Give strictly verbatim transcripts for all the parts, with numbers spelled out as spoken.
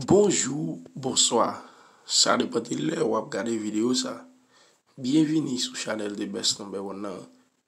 Bonjou, bonswa. Sa depann de lè w ap gade videyo sa. Byenvini sou chanèl The Best Number One nan.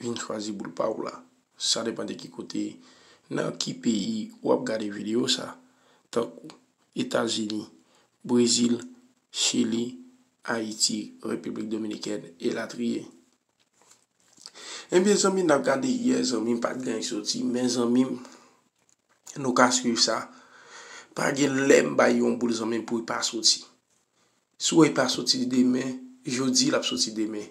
Vin chwazi boul pa w la. Sa depann de ki kote, nan ki peyi w ap gade videyo sa. Tankou Etazini, Brezil, Chili, Ayiti, Repiblik Dominikèn, elatriye. Ebyen, zanmi, n ap gade yè, zanmi m pa t gen soti, men zanmi m, nou ka swiv sa. Pa gen lè m bay yon boul, zanmi m, pou l pa soti. Si w wè l pa soti demen, jodi l ap soti demen.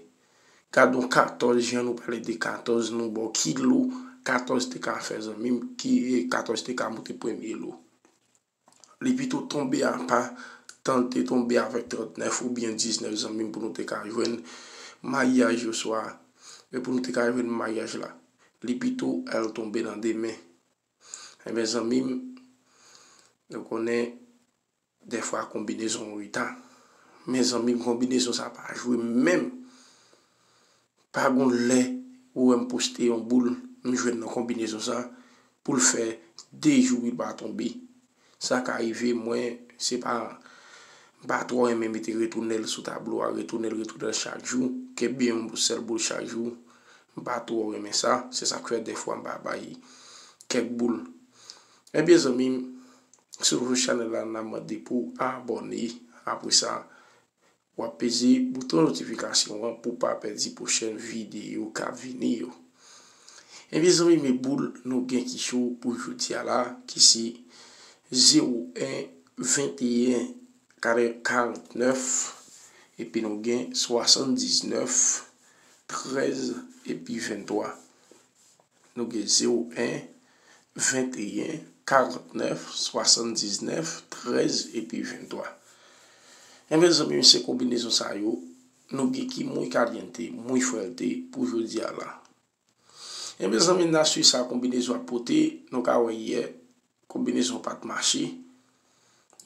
Gade yon katòz, jan nou pale de katòz, nou ba w kilo, katòz te ka fè, zanmi m, ki, katòz te ka moute premye lo. Li pito tonbe apa, tan l te tonbe avèk trannèf oubyen diznèf, zanmi m, pou nou te ka jwenn maryaj oswa, e pou nou te ka jwenn maryaj la. Li pito al tonbe nan demen. Ebyen, zanmi m, nou konnen dèfwa konbinezon an reta. Men, zanmi m, konbinezon sa pa jwe menm. Pa gon lè ou wè m poste yon boul, m jwenn nan konbinezon sa, pou l fè de jou li pa tonbe. Sa ka rive, mwen, se pa, m pa twò renmen mete retounèl sou tablo a, retounèl, retounèl chak jou, kenbe yon sèl boul chak jou. M pa twò renmen sa, se sa k fè dèfwa m pa bay kèk boul. Ebyen, zanmi m, si w sou chanèl la, n ap mande pou w abòne. Apre sa, w ap peze bouton notifikasyon an pou w pa pèdi pwochèn videyo k ap vini yo. Ebyen, zanmi m, e boul nou gen ki cho pou jodi a la, ki se zewo en, venteyen, karannèf, epi nou gen swasanndiznèf, trèz, epi venntwa. Nou gen zewo en, venteyen, karannèf, swasanndiznèf, trèz, epi venntwa. Ebyen, zanmi m, se konbinezon sa yo, nou gen ki muy caliente, muy fuerte pou jodi a la. Ebyen, zanmi m, n a swiv sa konbinezon ap pote, nou ka wè yè, konbinezon pa t mache.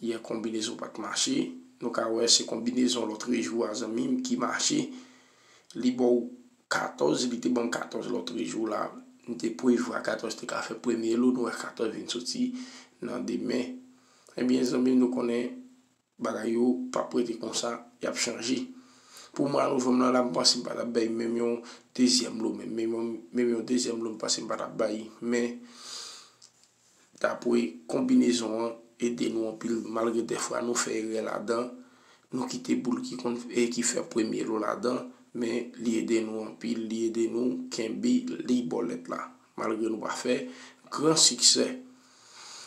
Yè konbinezon pa t mache. Nou ka wè se konbinezon lòtrejou a, zanmi m, ki mache. Li ba w katòz, li te ban m katòz lòtrejou la. M te prevwa katòz te ka fè premye lo, nou wè katòz vin soti nan demen. Ebyen, zanmi m, nou konnen bagay yo p ap rete konsa, y ap chanje. Pou mwa novanm nan la, m panse m pa t ap bay menm yon dezyèm lo, menm, menm yon, menm yon dezyèm lo, m panse m pa t ap bay, men dapre konbinezon an ede nou anpil, malgre dèfwa nou fè erè ladan, nou kite boul ki konn, e ki fè premye lo ladan, men li ede nou anpil, li ede nou kenbe liy bòlèt la, malgre nou pa fè gran siksè.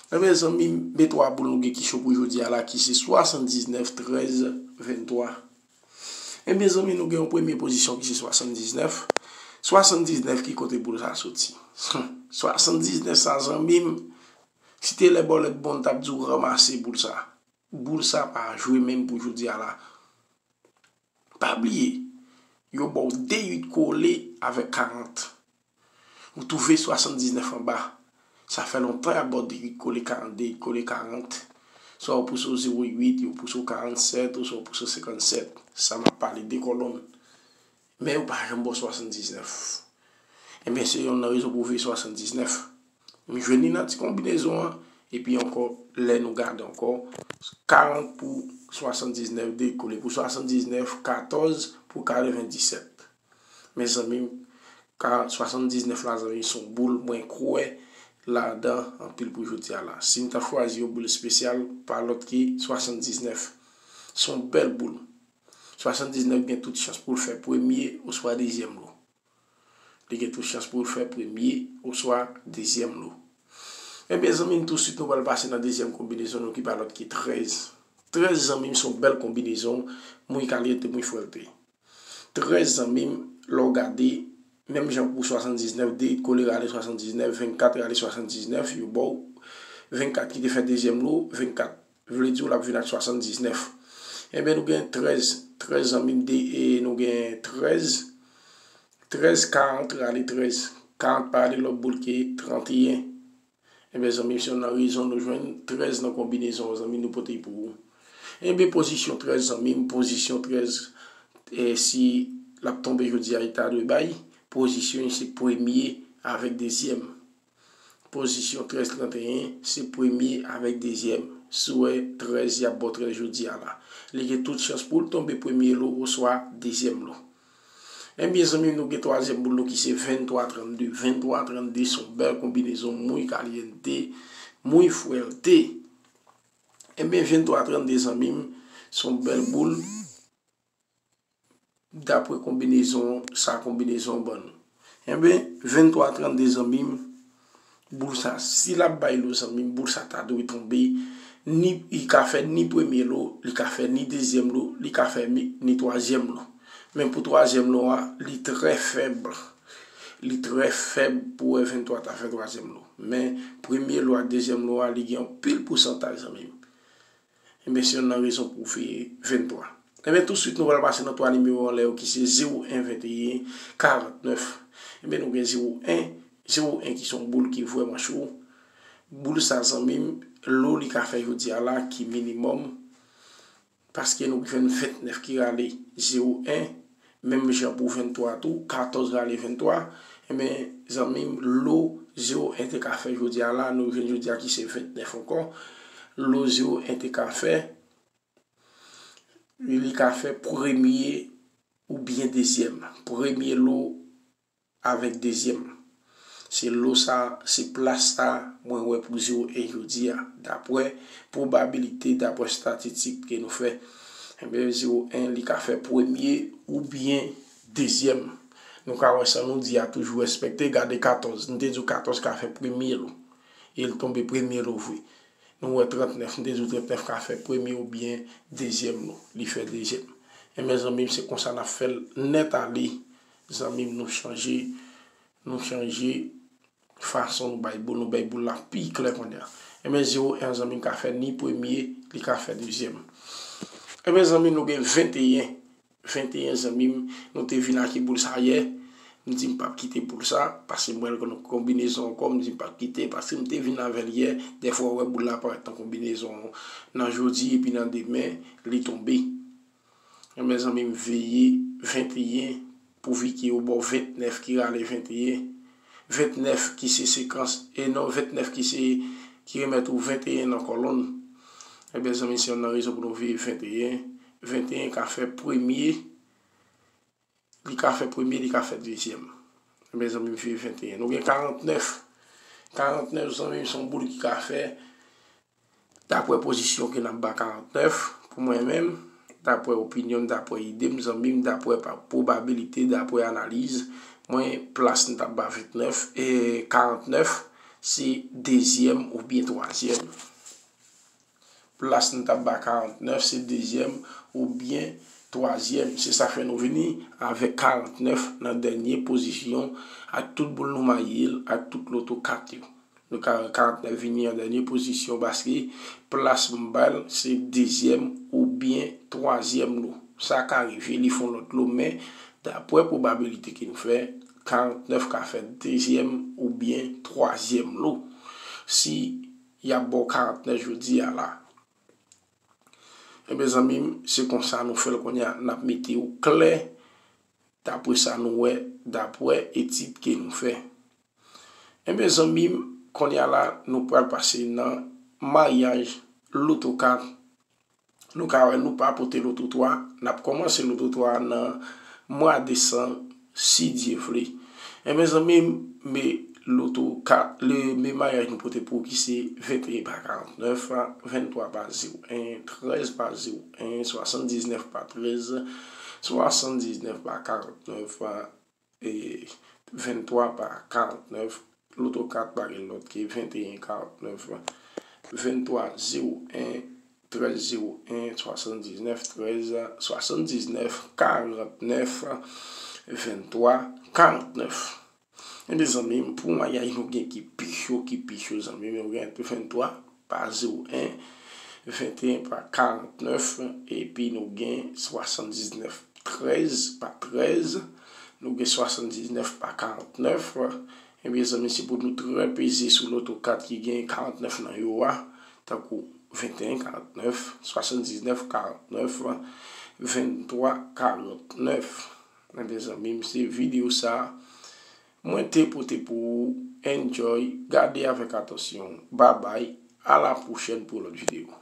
Ebyen, zanmi m, men twa boul nou gen ki cho pou jodi a la, ki se swasanndiznèf, trèz, venntwa. Ebyen, zanmi, nou gen yon premye pozisyon ki se swasanndiznèf. Swasanndiznèf, ki kote boul sa soti? Swasanndiznèf sa, zanmi m, si te lè bòlèt bon, m t ap di w ranmase boul sa. Boul sa pa jwe menm pou jodi a la. Pa bliye, yo ba w de uit kole avèk karant. Ou twouve swasanndiznèf anba. Sa fè lontan y ap ba w de uit kole karant, de uit kole karant. Swa ou pouse w zewo uit, yo pouse w karannsèt, oswa ou pouse w senkannsèt. Sa m ap pale de kòlonn. Men yo pa janm ba w swasanndiznèf. Ebyen, se yonn nan rezon pou w veye swasanndiznèf. M jwenn li nan ti konbinezon an, epi ankò, lè nou gade ankò, karant pou swasanndiznèf dekole pou swasanndiznèf, katòz pou katrevenndisèt. Mezanmi, ka swasanndiznèf la, zanmi, se yon boul mwen kwè ladan anpil pou jodi a la. Si m ta chwazi yon boul espesyal, pa lòt ke swasanndiznèf. Se yon bèl boul. Swasanndiznèf gen tout chans pou l fè premye oswa dezyèm lo. Li gen tout chans pou l fè premye oswa dezyèm lo. Ebyen, zanmi m, tousuit nou pral pase nan dezyèm konbinezon nou ki pa lòt ke trèz. Trèz, zanmi m, se yon bèl konbinezon, muy caliente, muy fuerte. Trèz, zanmi m, lè w gade, menm jan pou swasanndiznèf, de kole rale swasanndiznèf, vennkat rale swasanndiznèf, yo ba w vennkat ki te fè dezyèm lo, vennkat vle di w l ap vin ak swasanndiznèf. Ebyen, nou gen trèz, trèz, zanmi m, de, e nou gen trèz, trèz, karant rale trèz. Karant pa rale lòt boul ke tranteyen. Ebyen, zanmi m, se youn nan rezon nou jwenn trèz nan konbinezon an, zanmi, nou pote pou ou. Ebyen, pozisyon trèz, zanmi m, pozisyon trèz, e, si l ap tonbe jodi a, li ta dwe bay, pozisyon se premye avèk dezyèm. Pozisyon trèz tranteyen, se premye avèk dezyèm. Si w wè trèz, y ap ba w trèz jodi a la. Li gen tout chans pou l tonbe premye lo oswa dezyèm lo. Ebyen, zanmi m, nou gen twazyèm boul nou ki se venntrwa trannde. Venntrwa trannde se yon bèl konbinezon muy caliente, muy fuerte. Ebyen, venntrwa trannde, zanmi m, se yon bèl boul. Dapre konbinezon sa, konbinezon ban nou. Ebyen, venntrwa trannde, zanmi m, boul sa, si l ap bay lo, zanmi m, boul sa ta dwe tonbe, ni, li ka fè ni premye lo, li ka fè ni dezyèm lo, li ka fè ni, ni twazyèm lo. Men pou twazyèm lo a, li trè fèb. Li trè fèb pou wè venntrwa ta fè twazyèm lo. Men premye lo ak dezyèm lo a, li gen anpil pousantaj, zanmi m. Ebyen, se youn nan rezon pou w veye venntrwa. Ebyen, tousuit, nou pral pase nan twa nimewo anlè yo ki se zewo en, venteyen, karantnèf. Ebyen, nou gen zewo en, zewo en ki se yon boul ki vrèman cho. Boul sa, zanmi m, lo li ka fè jodi a la ki minimòm, paske nou jwenn ventnèf ki rale zewo en, menm jan pou venntrwa tou, katòz rale venntrwa. Ebyen, zanmi m, lo zewo en te ka fè jodi a la, nou jwenn jodi a ki se ventnèf ankò. Lo zewo en te ka fè, li ka fè premye oubyen dezyèm. Premye lo avèk dezyèm. Se lo sa, se plas sa, mwen wè pou zewo en jodi a, dapre pwobabilite, dapre estatistik ke nou fè. Ebyen, zewo en, li ka fè premye oubyen dezyèm. Nou ka wè sa nou di a toujou respekte. Gade katòz. M te di w katòz ka fè premye lo. E l tonbe premye lo vre. Nou wè trannèf, m te di w trannèf ka fè premye oubyen dezyèm lo. Li fè dezyèm. Ebyen, zanmi m, se konsa n ap fè l nèt ale. Zanmi m, nou chanje, nou chanje fason nou bay boul, nou bay boul la pi klè kounye a. Ebyen, zewo en, zanmi m, ka fè ni premye, li ka fè dezyèm. Ebyen, zanmi m, nou gen venteyen. Venteyen, zanmi m, nou te vin ak boul sa yè. M di m p ap kite boul sa, paske m wè l kon konbinezon ankò, m di m p ap kite, paske m te vin avè l yè. Dèfwa w wè boul la parèt nan konbinezon nan jodi, epi nan demen, li tonbe. Ebyen, zanmi m, veye venteyen, pouvi ke yo ba w ventnèf ki rale venteyen. Ventnèf ki se sekans, e non, ventnèf ki se, ki remèt ou venteyen nan kòlonn. Ebyen, zanmi, se youn nan rezon pou nou veye venteyen. Venteyen ka fè premye, li ka fè premye, li ka fè dezyèm. Ebyen, zanmi m, veye venteyen. Nou gen karantnèf. Karantnèf, zanmi m, se yon boul ki ka fè, dapre pozisyon ke n ap ba karantnèf, pou mwen menm, dapre opinyon m, dapre ide m, zanmi m, dapre pa, pwobabilite, dapre analiz, mwen, plas m t ap ba ventnèf, e karantnèf, se dezyèm oubyen twazyèm. Plas nou t ap ba karantnèf, se dezyèm oubyen twazyèm. Se sa fè nou vini avèk karantnèf nan dènye pozisyon ak tout boul nou maye l ak tout loto kat yo. Nou ka wè karantnèf vini an dènye pozisyon paske plas m ba l se dezyèm oubyen twazyèm lo. Sa ka rive, li fè yon lòt lo, men dapre pwobabilite ke nou fè, karantnèf ka fè dezyèm oubyen twazyèm lo. Si y ap ba w karantnèf jodi a la. Ebyen, zanmi m, se konsa nou fè l kounye a, n ap mete w klè, dapre sa nou wè, dapre etid ke nou fè. Ebyen, zanmi m, kounye a la, nou pral pase nan maryaj loto kat. Nou ka wè, nou pa pote loto twa, n ap kòmanse loto twa nan mwa desanm, si Dye vle. Ebyen, zanmi m, men loto kat, le, men maryaj nou pote pou ou ki se venteyen pa karantnèf, venntwa pa zewo en, trèz pa zewo en, swasanndiznèf pa trèz, swasanndiznèf pa karantnèf, e venntwa pa karantnèf, loto kat pa gen lòt ke venteyen karantnèf, venntwa zewo en, trèz zewo en, swasanndiznèf trèz, swasanndiznèf karantnèf, venntwa karantnèf. Ebyen, zanmi m, pou maryaj nou gen ki pi cho, ki pi cho, zanmi m, nou gen venntwa pa zewo en, venteyen pa karantnèf, epi nou gen swasanndiznèf trèz pa trèz, nou gen swasanndiznèf pa karantnèf. Ebyen, zanmi, se pou nou trè peze sou loto kat ki gen karantnèf nan yo a, tankou venteyen karantnèf, swasanndiznèf karantnèf, venntwa karantnèf. Ebyen, zanmi m, se videyo sa a mwen te pote pou ou. Enjoy, gade avèk atansyon. Babay, A la pwochèn pou lòt videyo.